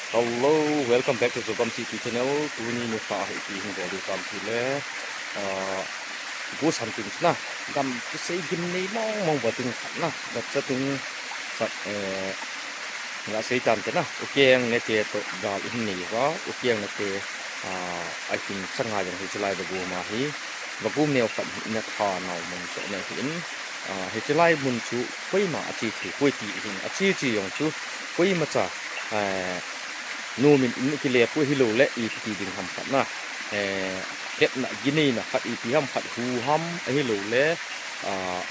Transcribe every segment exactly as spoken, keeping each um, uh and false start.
Hello, welcome back to Zogam City channel. Tuni nikho hi ipi hin bol ding ham itile, ah, ghost hunting na, gam kisei gimnei mong mong vahchoi khat na, vahchoi khat, eh, nasei tante na, ukeng nete toh gal ihin nei uva, ukeng nete, ah, I think sanga jong hiche lai vagum a hi, vagum neo khat hi ina tha nau mun chu ana hin, ah, hiche lai mun chu koima ache thei poi ti hin, ache che jong chu koimacha, eh, nomin in kile poi, ahilouleh ipi ti ding ham khat na, eh, hetna gineina khat ipi ham khat hu ham ahilouleh, ah,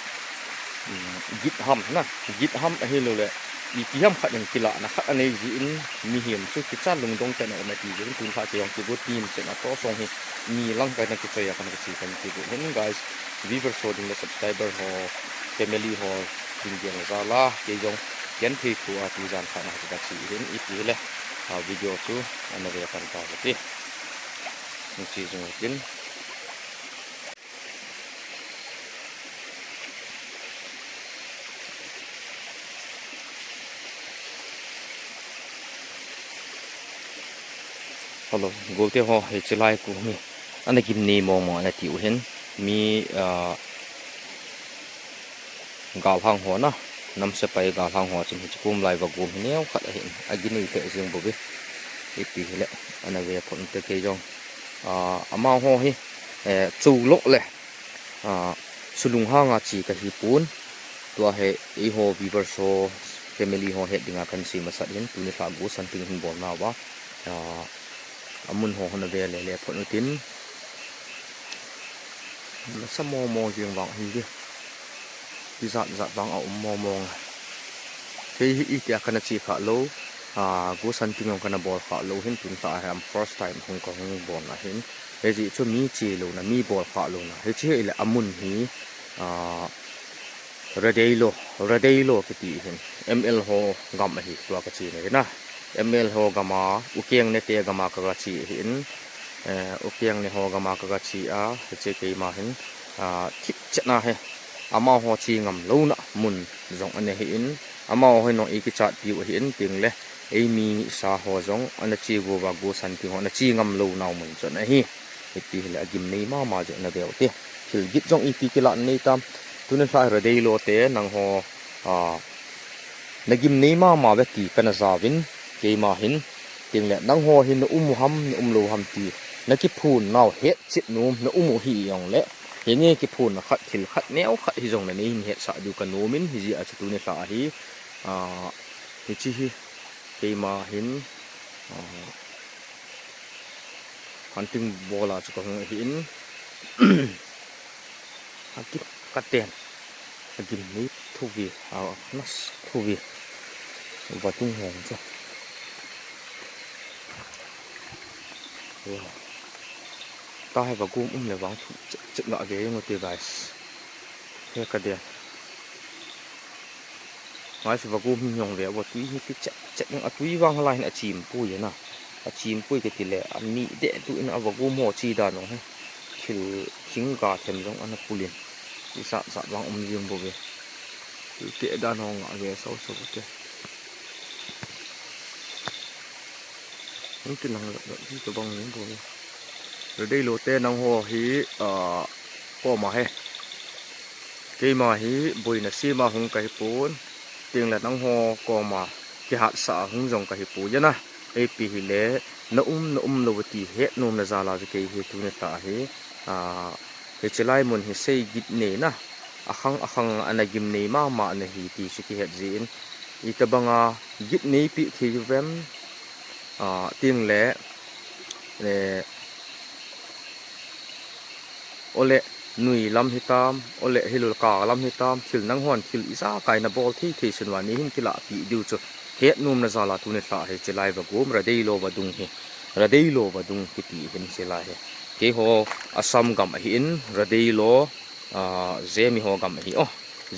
um, git ham na, git ham ahilouleh ipi ham khat in kilahna khat anei jeh in mihem chu kicha lungdong tah in aum e ti jeh in tun kha kei jong kigot nim chet a toh song hi mi lang kana kichoi a kana kiche kana kigot hin guys, viewers ho ding le subscriber ho, family ho ding gel jal a kei jong genthei thu a tujan khat na kache hin ipi le, ah, video chu ana ve pan tau hite. Hiche jong tin. Hello, golte ho, hiche lai kum hi ana gimnei mong mong ana tiu hin. Mi, ah, galhang ho na, nam sepai galhang ho chun hiche kum lai vagum hi neo khat ahin, aginei lheh jeng bouve. Ipi hile, ana ve phot ute kei jong. Ah, amaho hi, eh, chulou le, ah, sulunghang a che kahi pon. Tua hi eiho viewers ho, family ho het dinga kana sei masat hin, tuni lha ghost hunting hin bol nauva, ah, amun ho hon ave le le phot utin. Nasa mong mong jeng vang ahi ve. Tijat jat vang aum mong mong. Kei hi itia kana che kha lou. Ah, ghost hunting jong kana bol kha lou hin tun lha hi am first time hung kahung bol na hin. Hijeh chun mi che louna, mi bol kha louna. Hiche hi le amun hi, ah, Radeilo, Radeilo kiti hin. M L ho gam ahi, tua kache na hi na. M L ho gam a, ukeng nete gam a kaga che hin. Eh, ukeng ne ho gam a kaga che a, hiche keima hin, ah, thip chet na hi. Amaho che ngam louna mun jong ana hin. Amaho hin nong eikichat piu hin ting le. Eimi sa ho jong ana che uva ghost hunting ho ana che ngam lou nau mun chu ana hi. Ipi hile agimnei mama jeh ana veu te. Thil git jong ipi kilah nei tam. Tuni lha Radeilo te nangho, ah, nagimnei mama ve ti kana jauvin keima hin. Ting le nangho hin na um u ham, na um lou ham ti. Nakiphun nau hetchet nom, na um u hijong le. Hinge kiphun na khat, thil khat, neo khat hijong le nei hin hetsah diu kanom in hijeh a chu tuni lha hi. Ah, hiche hi. Keima hin, ah, hunting bol a chu kahung ahin. Hunting katen. Agimnei thou ve, ah, nasa thou ve. Vadung hong chu. Wow. Tua hi vagum um le vang thu chet chet ga ve jeng ute guys. He kaden. Ngai se vagum hi jong ve, va tui hi kichet chet jeng, atui vang halai hin achim poi na. Achim poi kati le, ani deh tu in a vagum ho che dan jong hi. Thil thing ga them jong ana pul in. Tijat jat vang um jeng bouve. Tui keh dan ho nga ve sao sao te. Hung kilang lap lap hi tobang jeng bouve. Radeilo te nangho hi, ah, koma he. Keima hi boina sema hung kahi pon. Ting le nangho koma kihatsah a hung jong kahi poi na. Ipi hile, na um, na um lou ti het nom na jal a chu kei hi tuni lha hi, ah, hiche lai mun hi sei git nei na. Akhang, akhang ana gimnei mama ana hi ti chu kihet jeh in. Itobang a git neipi thei uvem, ah, ting le, eh, ole nui lam hitam, ole hilou le ka lam hitam, thil nanghon thil ijakai nabol thei thei sun uva nei hin kilahpi diu chu het nom na jal a tuni lha hiche lai vagum Radeilo vadung hi. Radeilo vadung kiti hin hiche lai hi. Keiho Assam gam ahin, Radeilo, ah, Zemi ho gam ahi o.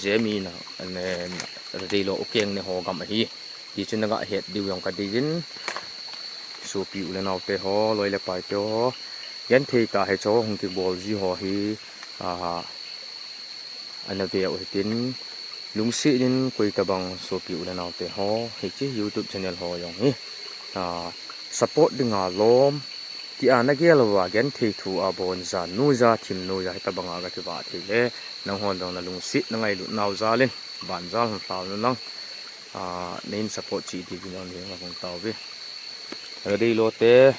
Zemi na, ne, Radeilo ukeng ne ho gam ahi. Ti chu naga het diu jong kadei jin. Sopi u le nao te ho, loi le pai te ho. Genthei tah a hiche ho hung kibol ji ho hi, ah, ana ve u hitin. Lungset in koi tobang sopi u le nao te ho, hiche YouTube channel ho jong hi. a, support dinga lom, tia nagel uva genthei thu abon jan nuija thim nuija hitabanga gakivah thei le, nanghon jong nalungset nangailut nau jal in, banjal hung lhau nunlang, a, neihin support cheh diuvin jong neihin hung tauve. Radeilote,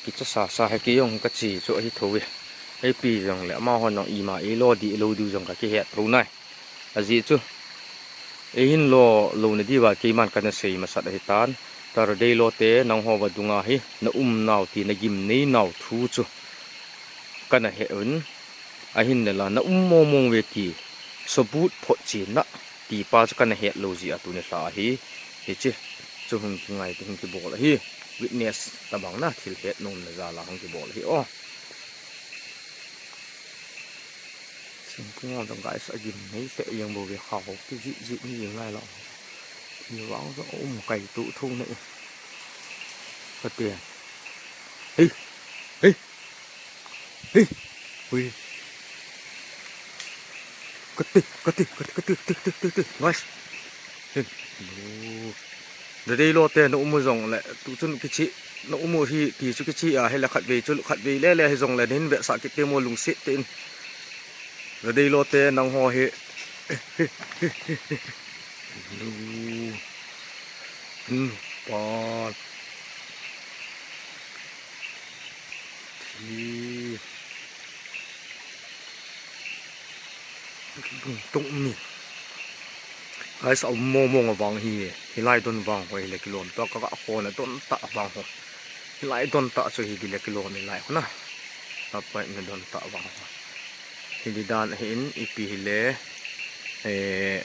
kicha sasa hi kei jong kache chu ahi thou e. Ipi jongle amahon jong ima eilo dih lou diu jong kakihet thou nai. Ajeh chu, eihin lo louna diuva keiman kana sei masat ahitan. Radeilote, nangho vadunga hi naumnau ti nagimnei nau thu chu kana he un, ahinla naum mongmong uve ti subut photchenna ti pa chu kana het lou jeh a tuni lha ahi. Hiche chu hung kingai, hung kibol ahi. Witness tabang na, thil het nomna jal a hung kibol ahi o. Thingkung a jong guys, agimnei lheh jeng bouve, khao kijih jih ni jeng lai lo. Thil vang jong aum kaitup thou nai. Kati. Hei. Hei. Hei. Ui. Kati, kati, kati, kati, kati, kati, kati. Guys. Hei. Radeilote, naum u jongle tuchun kicheh, naum u hi ti chu kicheh a, hile khatvei chu khatvei lele hijongle neihin vetsah kit temo lungset tah in. Radeilote, nangho hi. Lu. Hmm, pa. Thi. Lungtung mi. Guys, aum mongmong a vang hi, hilai don vang ho hile kilom tah, ka, ka khona don tah vang ho. Hilai don tah chu hi hile kilom hilai ho na. Apai na don tah vang ho. Hili dan ahin ipi hile, eh,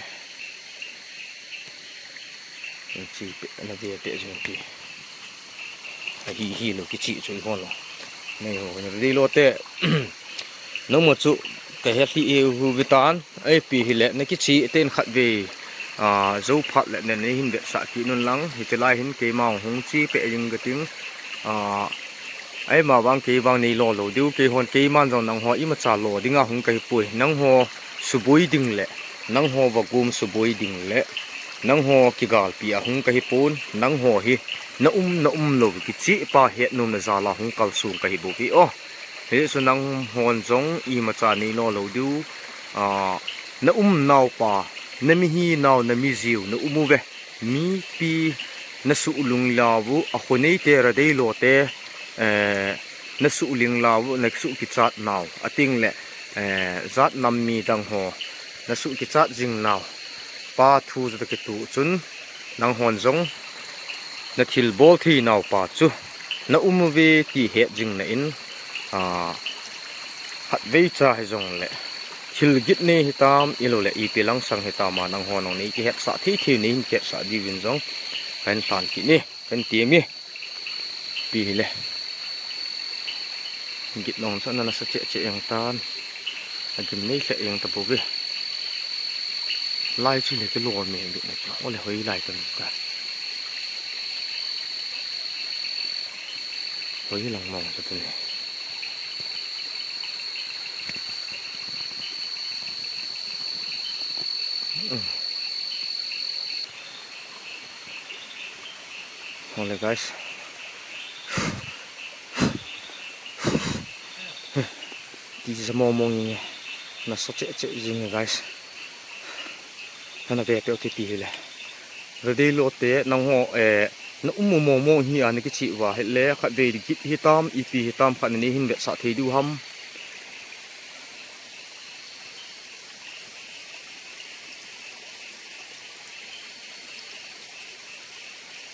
Hiche pet na ve pet jing ti. Ahi hi lo kicheh chu i hon lo. Nei ho, Radeilote. Nangma chu kahet lheh e u ve tan. Ipi hile nakicheh ten khatvei, a, jou phat le neihin vetsah kit un lang. Hiche lai hin keima hung che peh jing kating. A, Eima vang kei vang neilo lou diu, keihon keiman jong nangho imacha lo dinga hung kahipoi. Nangho suboi ding le, nangho vagom suboi ding le, nangho kigalpi a hung kahipon, nangho hi naum, naum lou kicheh pa hetnomna jal a hung kalsong kahi bouve o. Hijeh chun nanghon jong imacha neilo lou diu, a, naum nau pa, namihi nau, nami jiu, naum uve. Mipi nasuh lunglau u, akhoneite Radeilote, eh, nasuh lunglau u, nasuh kichat nau, ating le, eh, jat nam midang ho, nasuh kichat jing nau. Pa thu chu kitoh chun, nanghon jong, nathilbol thei nau pa chu, naum uve ti het jing na in, a, khatvei cha hijongle, thil git nei hitam, ilou le ipi langsang hitam a nangho nong nei kihetsah thei thei neihin kihetsah diuvin jong, kahin lhan kit e, kahin ti mi, ipi hile. Git nong chu ana nasa cheh cheh jeng tan, agim nei lheh jeng tabouve. Lai chu le kilom e, git na chu, ole hoi lai tan ka. Hoi lang mong chu tuni. Ole guys. Ti sa mong mong jing e. Nasa cheh cheh jing e guys. Ana ve peh u ti ti hile. Radeilote nangho, eh, naum u mong mong hi a nakicheh uva hile khatvei git hitam, ipi hitam khat neihin vetsah thei diu ham.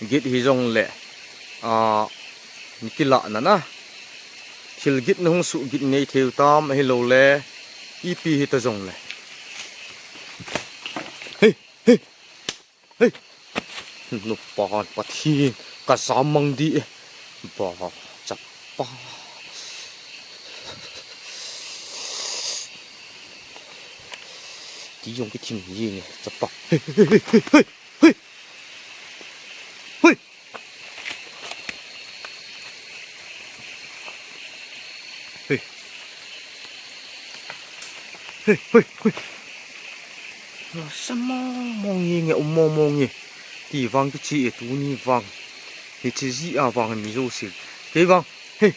Git hijongle, a, kilah nana. Thil git nahung suh git nei thei u tam ahilou le, ipi hita jongle. Hei, hei. Hei. Nupa Pathen, kajam mang di e. Ba, chapa. Ti jong kithim jing e, chapa. Hei, hei, hei, hei, hei. Hei. Hei. Hei, hei, hei. Nasa mong mong jing e, um mong mong jing e. Ti vang kichi e tuni vang. Hichi ji a vang ni jouse. Kei vang. He.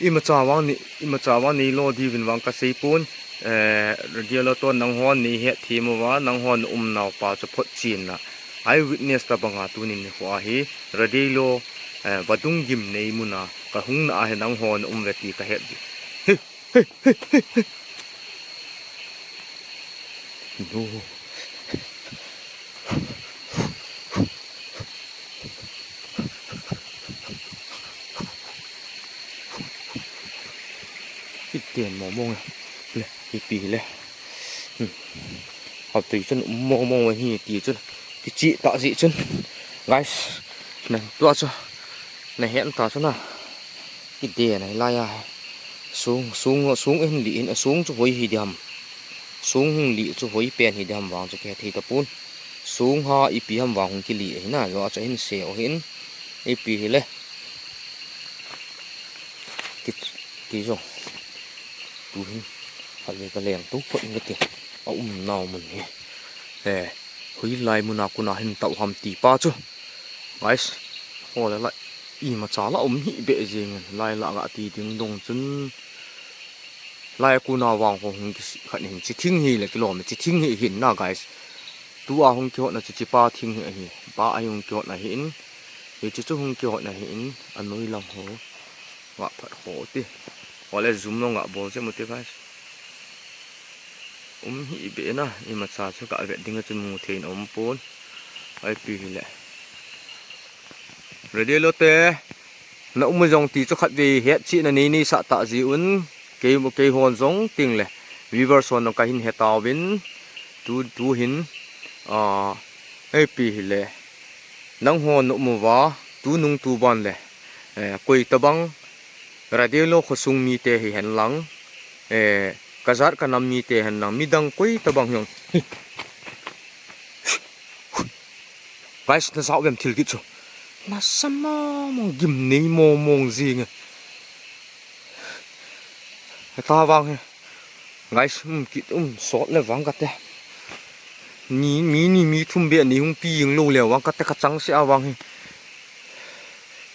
Imacha vang ni, imacha vang ni lo diuvin vang kasei pon. Eh, radio lo to nanghon nei het thim uva, nanghon um nau pa chu photchenna. Eye witness tabanga tunin nikho a hi. Radio lo, eh, vadung gimnei muna kahung na a hi nanghon um ve ti kahet ji. He. He, he, he, he. No. Kiten mo mo le. Le, ipi le. Hmm. Hau tui chun um mo mo hi ti chun. Kichi ta ji chun. Guys, na tua chu. Na hen ta chu na. Kiden a hilai a. Sung, sung, sung hin li in, sung chu hoi hi diam. Sung hung li chu hoi pen hi diam vang chu kihethei tapon. Sung ha ipi ham vang hung kili hi na, jo a chu hin se o hin. Ipi hi le. Ki, ki jo. Tu hin. Hal le ka leng tu phot nge ti. A um nau mun hi. Eh, hui lai muna kuna hin tau ham ti pa chu. Guys, ho le lai, imacha la um hi be jing, lai la ga ti ding dong chun. Lai kuna vang ho hung kisi khat hin chi thing hi le kilom, chi thing hi hin na, guys. Tu a hung kihotna chu chi pa thing hi ahi. Pa a hung kihotna hi in. Hi chu chu hung kihotna hi in, a noi lang ho. Nga phat ho ti. Ho le zoom lo nga bol che mu ti, guys. Um hi be na, imacha chu ka vet ding a chun mu thei na um pon. Ipi hi le. Radio lo te. Na um jong ti chu khat ve het chi na nei nei sa ta ji un. Kei mu kei hon jong ting le. Viewers hon ka hin he ta vin. Tu, tu hin. A, ipi hi le. Nanghon na um uva. Tu nung tu ban le. Eh, koi tabang. Radio lo khosung mite hi hen lang, eh, ka jat ka nam mite hen lang, midang koi tabang hiong. Guys, na jao vem thil kit chu. Na sa mong mong gimnei mong mong jing e. Heta vang hi. Guys, um kit um sot le vang kate. Ni, mi ni mi thum be ni hung pi jing lo le vang kate ka chang se a vang hi.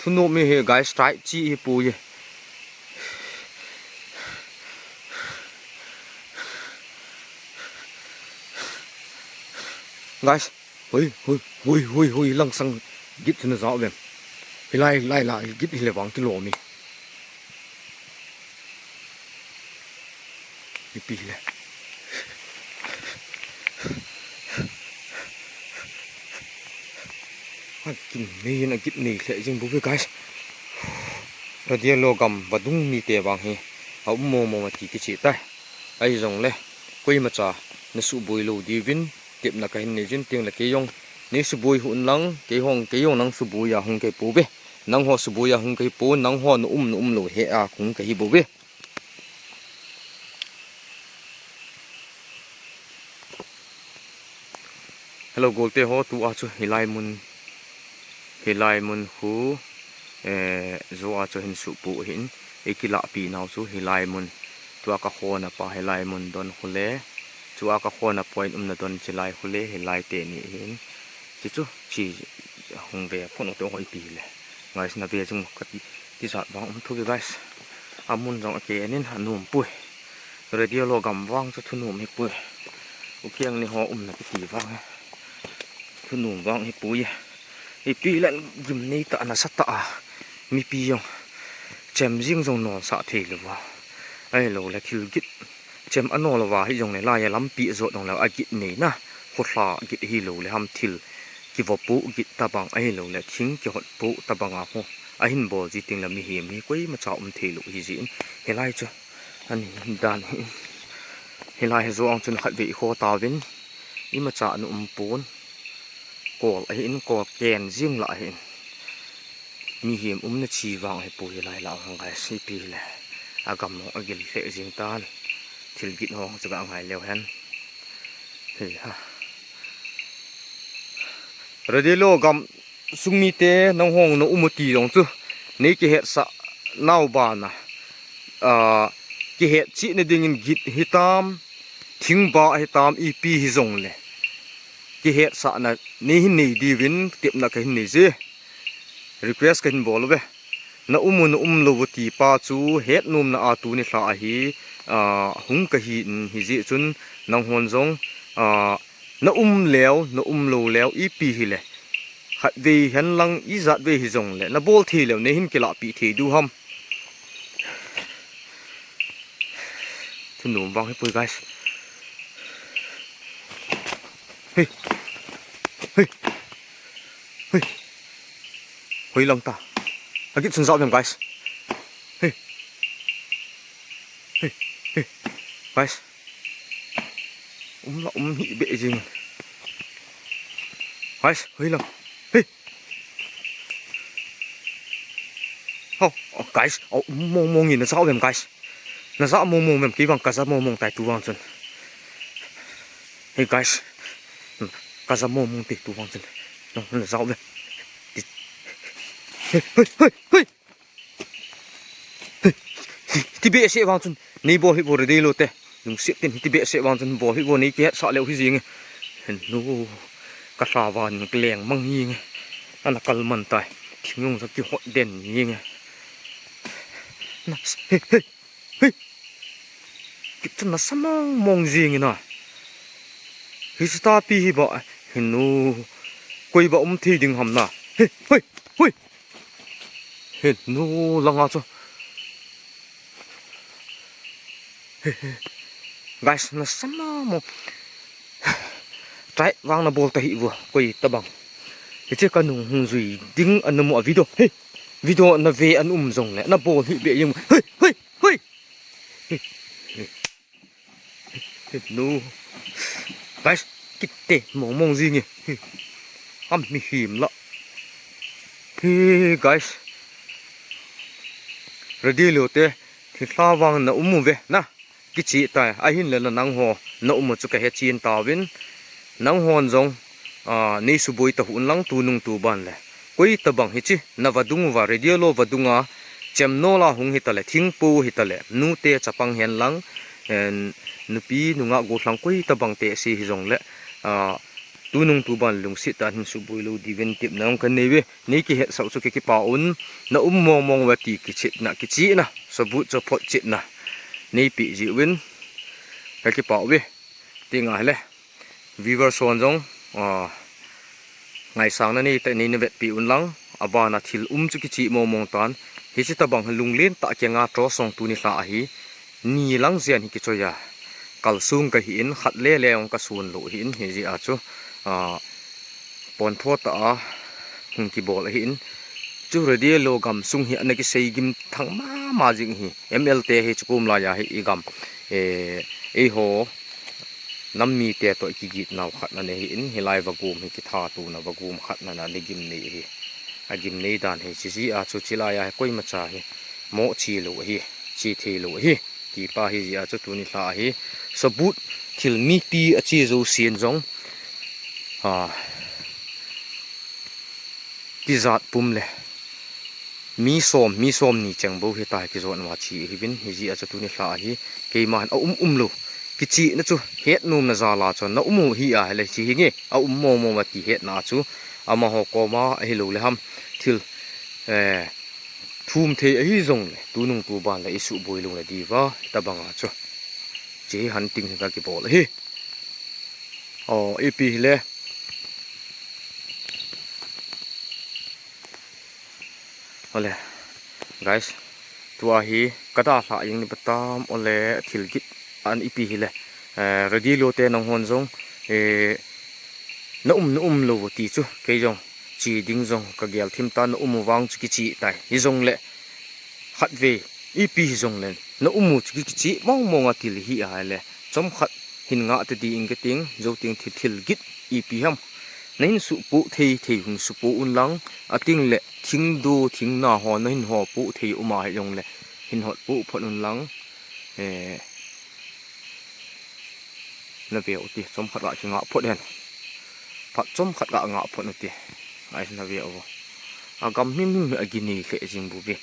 Thunom hi guys, strike chi hi pu ye. Guys, hui, hui, hui, hui, hui, langsang git chu na jao vem. Hilai, lai la, git hi le vang ti lo mi. Ipi le. Ai, kin nei na git nei le jing bu guys. Radio lo gam vadung mite vang hi. A um mo mo ti kichi tai. Ahi jong le. Koimacha na suboi lo diuvin. Tepna ka hin nei jin ting le kei jong. Nei suboi hun lang. Kei hong, kei jong nang suboi a hung kei pu ve. Nangho suboi a hung kei pu, nangho na um na um lo he a hung kei hi bou ve. Hello, golte ho, tu a chu hilai mun, hilai mun khu, eh, jo a chu hin suhpu hin, i kilahpi nau chu hilai mun, tu a ka khona pa hilai mun don khu le, chu a ka khona point umna don chilai khu le, hilai teni hin, chi chu, chi hung ve, phun u te hoi pi le. Guys, na ve jing u kati, tijat vang um thou ve guys. Amun jong ake anin anom pui. Radio lo gam vang chu thunom hi pui. U kiang ni ho umna kiti vang. Thunom vang hi pui. Ipi len gimnei ta nasa ta a. Mipi jong. Chem jing jong nonsah thei lou va. Ahilou le thil git. Chem anol uva hi jong le laia lampi ajot jong le agit nei na, khulha git hilou le ham thil kivopu git tabang ahilou le thing kihotpu tabang a ho ahin bol ji ting le mihem hi koimacha um thei lou hi jin hilai chu ani dan hi hilai hi jo ang chun khat ve i kho tauvin imacha ana um pon kol ahin kol ken jing la ahin. Mihem umna chi vang hi pui lai la hong kai sipi le. Agam hong agil le jing tan. Thil git hong chu ga ngai leu hen. He ha. Radio lo gam sung mite nang hong no um u ti jong chu. Nei kihetsa nau bana. A, kihet chihna dingin git hitam, thingba hitam, ipi hi jong le. kihetsahna nei hin nei diuvin tepna kahin nei e. Request kahin bol uve. Na um u, na um lou u ti pa chu hetnomna a tuni lha a hi, ah, hung kahin, hijeh chun nanghon jong, ah, na um leu, na um lou leu, ipi hile, khatvei hen lang ijat vei hijongle na bol thei leu nei hin kilahpeh thei diu ham. Thunom vang hipoi, guys. Hei. Hei. Hei. Hoilang ta. Akit sun jao vem, guys. Hei. Hei. Hei. Guys. Um la um hih beh jing. Guys, hoilang. Hei. Ho, oh, guys, oh, um mong mong in, na jao vem, guys. Na ja mong mong vem, kei vang ka ja mong mong tai tu vang chun. Hey, guys. Ka ja mong mong te tu vang chun. Na, na jao vem. Hey, hey, hey, hey. Hey. Hiti behseh vang chun nei bol hih vo, ready lou te. Lungset tin hiti behseh vang chun bol hih vo, nei kihetsah leu hi jing e. Henu, ka lha vang in ka leng mang hi nge. Ana kal man tai. Thingnung sa kihot den hi nge. Na, hey, hey, hey. Kit chun nasa mong mong jing in a. Hiche tapi hi ba, henu, koi ba um thei ding ham na. Hey, hey, hey. Henu langa chu. Guys, nasa mong mong. Try vang na bol ta hih vo, koi tabang. Hiche ka nung hung jui ding ana mu a video. Hey, video na ve ana um jongle, na bol hih beh jeng. Hey, hey, hey. Hey, hey. Hey, no. Guys, kit te mong mong jing e. Hey. Am mi him la. Hey, guys. Ready lou te. Thilha vang na um uve na. Kicheh tai, ahinla na nangho na um u chu ka hechen tauvin, nanghon jong, ah, nei suboi ta hih un lang tunung tuban le. Koi tabang hiche, na vadung uva, radio lo vadung a, chemnol a hung hita le, thingpo hita le, nute chapang hen lang, en, nupi nungah gollhang koi tabang te si hijongle, ah, tunung tuban lungset tah in hin suboi lou diuvin tepna jong ka nei uve. Nei kihetsah u chu ka kipah un, na um mong mong uva ti kichehna, kichehna, sabut chu photchetna nei peh jeh uvin ka kipah uve. Ti nga hile, viewers hon jong, ah, ngaisang na nei ta, nei na vetpi un lang, abana thil um chu kicheh mong mong tan, hiche tabang lunglen tah keng a tro song tuni lha ahi, ni lang jen hi kichoi a, kalsung ka hi in, khat le le jong ka sun lou hi in, hijeh a chu, ah, pontho tah a hung kibol ahi in. Chu radio lo gamsung hi ana kisei gim thang mama jing hi. M L te hi chu kum lai a hi i gam, eh, eiho nam mite toh i kigit nau khat na nei hi in, hilai vagum hi kitha tuna vagum khat na na le gim nei hi. A gim nei dan hi chijeh a chu chilai a hi koimacha hi mo chi lou hi, chi thei lou hi. Ti pa hi jeh a chu tuni lha hi sabut thil mipi a chi jousen jong, ah, tijat pum le mi som, mi somni cheng bou hita hi kijot uva chi hi uvin, hijeh a chu tuni lha hi keiman a um um lou kichehna chu hetnomna jal a chu na um u hi ahile chi hi nge a um mong mong uva ti hetna chu amaho koma ahilou le ham thil, eh, thum thei ahi jongle, tunung tuban le i suboi lou na diuva, tabang a chu. Chi hi hunting hi ka kibol ahi. O, ipi hile. Ole, guys, tua hi ka dalha jing ni patam, ole, thil git an ipi hile. Eh, radio lo te nanghon jong, eh, na um, na um lou ti chu, kei jong, chi ding jong, ka gel thim ta, na um u vang chu kicheh tai. Hijongle, khatvei, ipi hijongle, na um u chu kicheh mong mong a ti le hi ahile, chomkhat hin ngah ta ding ka ting, jou ting thil, thil git, ipi ham. Na hin suhpoh thei, thei hin suhpoh un lang, ating le, thingdu, thingna ho, na hin hopoh thei um ahi jongle, hin hopoh phot un lang, eh, Na ve u ti, chomkhat ga kingah phot hen. Phat chomkhat ga ngah phot u ti. Ai, na ve u. A gam him him hi a gini lheh jing bu ve.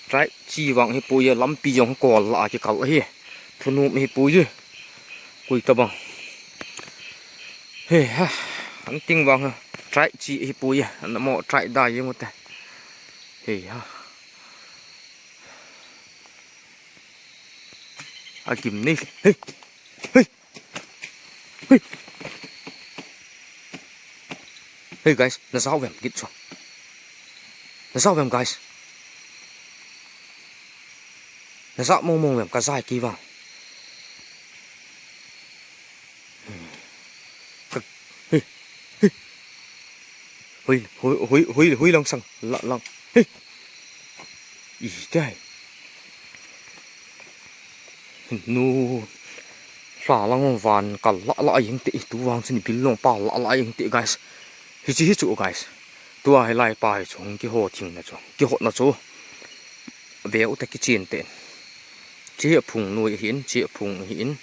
Try chi vang hi poi a, lampi jong kol la a kikal ahi. Thunom hi poi e. Koi tabang. He ha. An ting vang ha. Try chi hi pui. An mo try da yung te. Hei ha. A kim ni. Hei. Hei. Hei. Hey guys, na zau vem git chu. Na zau vem guys. Na zau mong mong vem ka zai ki vang. Ka, hei. Hei. Hui, hui, hui, hui, hui lang sang. La, lang. Hei. I te. Nu. Hla lang van kal la la a ing te, tu vang chun bil long pa la la a ing te, guys. Hichi hi chu, guys. Tua hi lai pa hi chu hung kiho thing na chu. Kihot na chu. Ve u te kichin te. Chi a phung nui hin, chi a phung hin.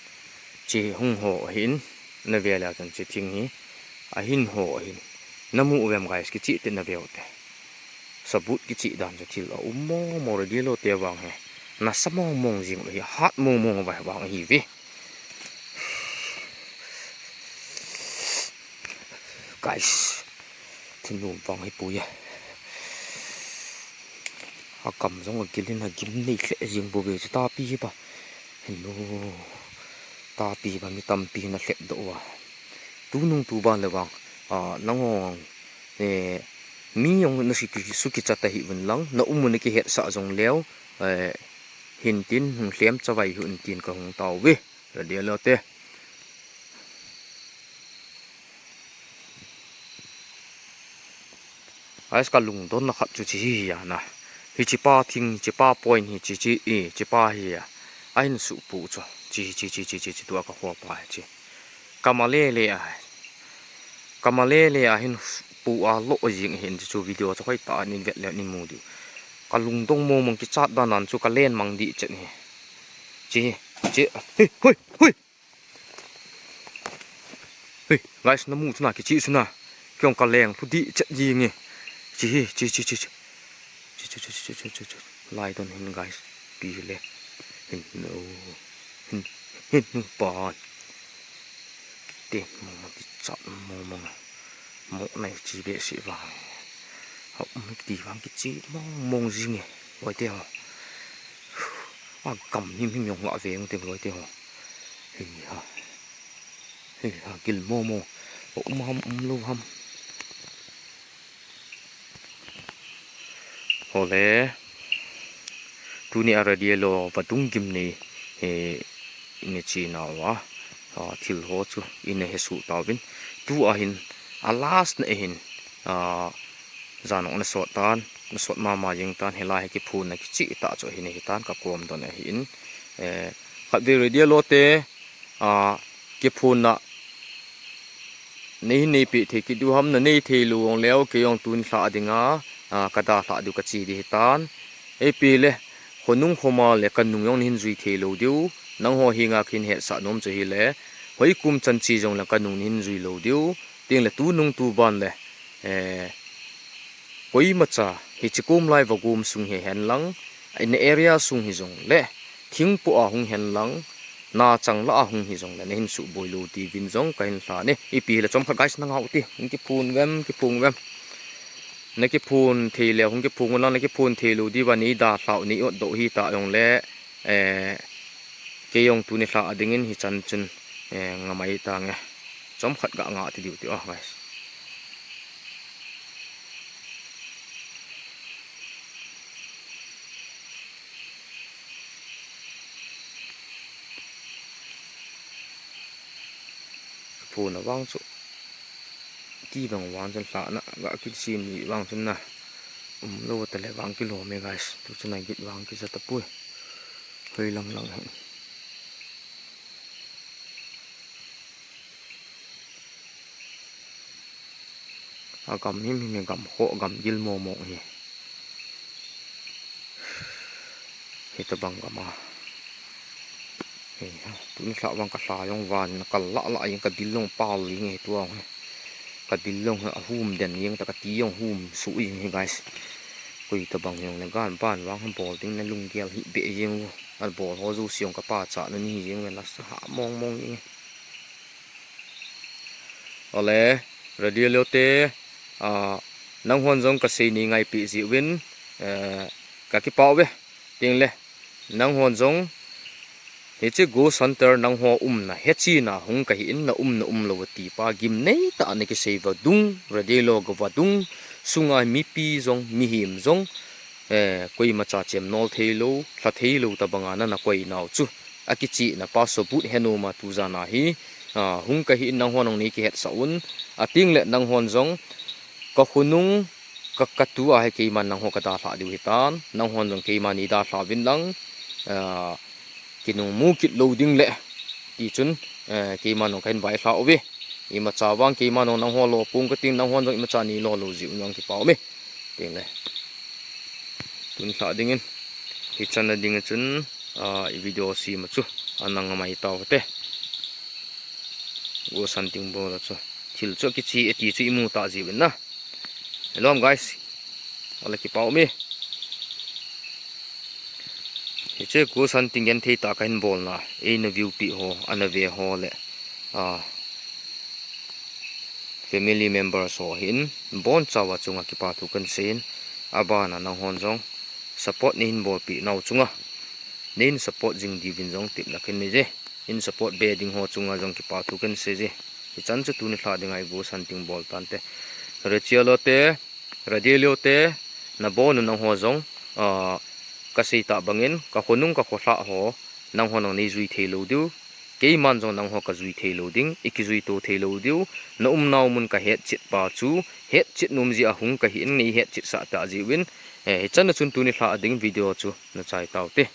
Chi hung ho hin. Na ve la chun chi thing hi. A hin ho hin. Na mu vem, guys, kichi te na ve u te. Sabut kichi dan chu thil a um mo mo radio lo te vang hi. Na sa mong mong jing hi, hat mong mong vai vang hi ve. Guys, thunum vang hi pui e. A kam jong a gilin a gim nei hle jing bo ve chu tapi hi ba. Henu. Tapi ba mi tampi na hlep do wa. Tu nung tu ban le vang. A, nangong. E, mi jong na suki, suki chat a hi vun lang. Na umu na kihet sa jong leo. E, hin tin hung hlem chavai hun tin ka hung tau ve. Ka dia lo te. Ais ka lungdon na khat chu chi hi ya na. Hi chi pa thing, chi pa point hi chi chi i, chi pa hi ya. A hin su pu chu. Chi, chi, chi, chi, chi, chi tua ka khua pa hi chi. Ka ma le le a. Ka ma le le a hin pu a lo jing hin chu video chu khoi ta nin vet le nin mu diu. Ka lungdong mo mong ki chat dan an chu ka len mang di chen hi. Chi, chi, hi, hui, hui. Hey, guys, na mu chu na kichi chu na. Kiong ka leng thu di chet ji nge. Chi hi, chi, chi, chi, chi. Chi, chi, chi. Lai don hin, guys. Pi le. Hin, no. Hin, hin, hin, pa. Te, mo, mo, ti chat, mo, mo. Mo, nai, chi, be, si, va. Hop, mo, ti, vang, kichi, mo, mo, ji nge. Oi, te, ho. A, kam, him, him, yong, la, ve, yong, te, loi, te, ho. Hei ha. Hei ha, gil mo mo. O um ham, um lo ham. Hole. Tuni a radio lo, vadung gim nei, eh, ine chi nau a. A, thil ho chu, ine he su tauvin. Tu a hin, a last na hin, a, Jan ong na sot tan, na sot mama jing tan, hilai hi kiphun na kichi ta chu hi ni hi tan, ka kom don a hi in. Eh, khat ve radio lo te, a, kiphun na nei hi nei pi thei ki du ham na nei thei lu ong leo ke ong tun hla ding a, a, ka da hla du ka chi di hi tan. Ei pi le, khonung khoma le ka nung ong hin zui thei lo diu, nang ho hi nga khin he sa nom chu hi le, hoi kum chan chi jong le ka nung hin zui lo diu, ting le tu nung tu ban le, eh, Koimacha, hichi kum lai vagum sung hi hen lang, in area sung hi jong le, thingpu a hung hen lang, na chang la a hung hi jong le, na hin su boi lo ti vin jong ka hin hla ni. Ipi le chom kha guys na ngau ti, hung kiphun vem, kiphun vem. Na kiphun thei le, hung kiphun lang, na kiphun thei lo di va ni da hlau ni ot do hi ta jong le, eh, ke jong tu ni hla a ding in hi chan chun, eh, nga mai ta nge. Chom khat ga nga ti diu ti o, guys. Phun a vang chu. Ti vang vang chun hla na, ga kit sim ni vang chun na. Um lo ta le vang kilo me, guys. Tu chun a git vang ki sa ta pui. Hoi lang lang hen. A gam him him hi gam kho gam gil mo mo hi. Hi ta bang gam a. Hi ha, tun hla bang ka hla jong van ka la la jing ka dil long pal jing hi tuang hi. Ka dil long a hum den jing ta ka ti jong hum su jing hi guys. Koi ta bang jong le gan ban vang bol ding na lunggel hi be jing u. A bol ho ju siong ka pa cha na ni jing le la sa ha mong mong jing. Ole, Radilio te, ah, nanghon jong kasei nei ngaipi jiuvin, eh, kakipah uve. Tengle nanghon jong hiche ghost hunter nangho umna hechina hung kahin, na umna umlou ati pa gimnei tah a nakisei vadung, Radilio ga vadung, sunga mipi jong, mihem jong, eh, koimacha chemnol theilou, lha theilou tobanga nana koi nau chu akichihna pa sobut henom a tujan a hi, ah, hung kahin nanghon jong nei kihetsah un, atengle nanghon jong kakhonung, ka, katu a hi keiman nangho kadalhah diu hitan, nanghon jong keiman nei dalhah uvin lang, ah, kinung mu kit lou ding le, tichun, eh, keiman jong kahin vailhah uve. Imacha vang keiman jong nangho lo pong kating, nanghon jong imacha nei lo lou jiuvin jong kipa ume. Tengle tun lhah dingin, hichan a ding chun, ah, i video sem a chu ana ngamai tau hite. Ghost hunting bol a chu thil chu kichih ati chu imu ta jiuvin na. Hello guys, ala kipa ume. Hiche ghost hunting genthei tah kahin bolna, eina view pi ho, ana ve ho le, ah, family members ho hin bonchauva chunga kipa thu kahin seiyin, abana nanghon jong support neihin bolpi nau chunga neihin support jing diuvin jong tepna kahin nei je. Hin support be ding ho chunga jong kipa thu kahin sei je. Hichan chu tuni lhah dinga i ghost hunting bol tante. Rachel te, Radilio te, nabon u nangho jong, ah, kasei tah bangin, kakhonung kakhulhah ho, nanghon jong nei jui theilou diu, keiman jong nangho kajui theilou ding, ikijui to theilou diu, na umnau mun kahetchet pa chu, hetchet nom jeh a hung kahin nei hetchet sah ta jiuvin, eh, hichan a chun tuni lhah ding video chu nachai taute.